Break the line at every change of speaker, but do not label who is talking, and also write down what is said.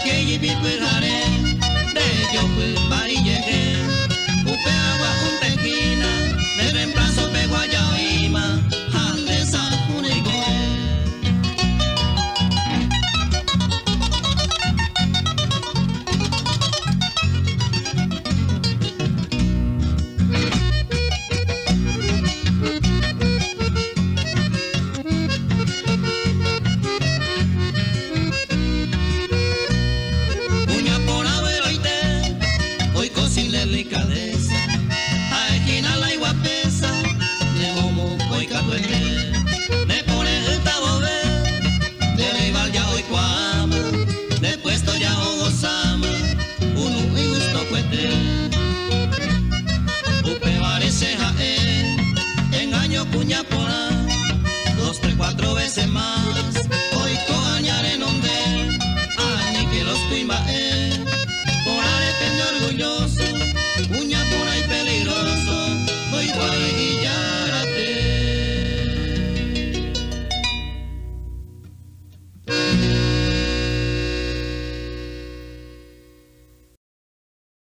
Ndaikéi pyhare ndejopypa ijehe upe agua'únte hína ne reemplazo pegua ja oĩma ha nde sa'u reikove. Kuña porã vyroite oiko sin delicadeza, ha'ehína la iguapeza ñemomokõi katuete. Ne pore'ỹta vove nde rival ja oikuaáma, nde puesto ja ogosáma unu igustokuete. Upévare che ha'e engaño kuña porã, dos, tres, cuatro veces más oiko aña renonde, aníke los kuimba'e.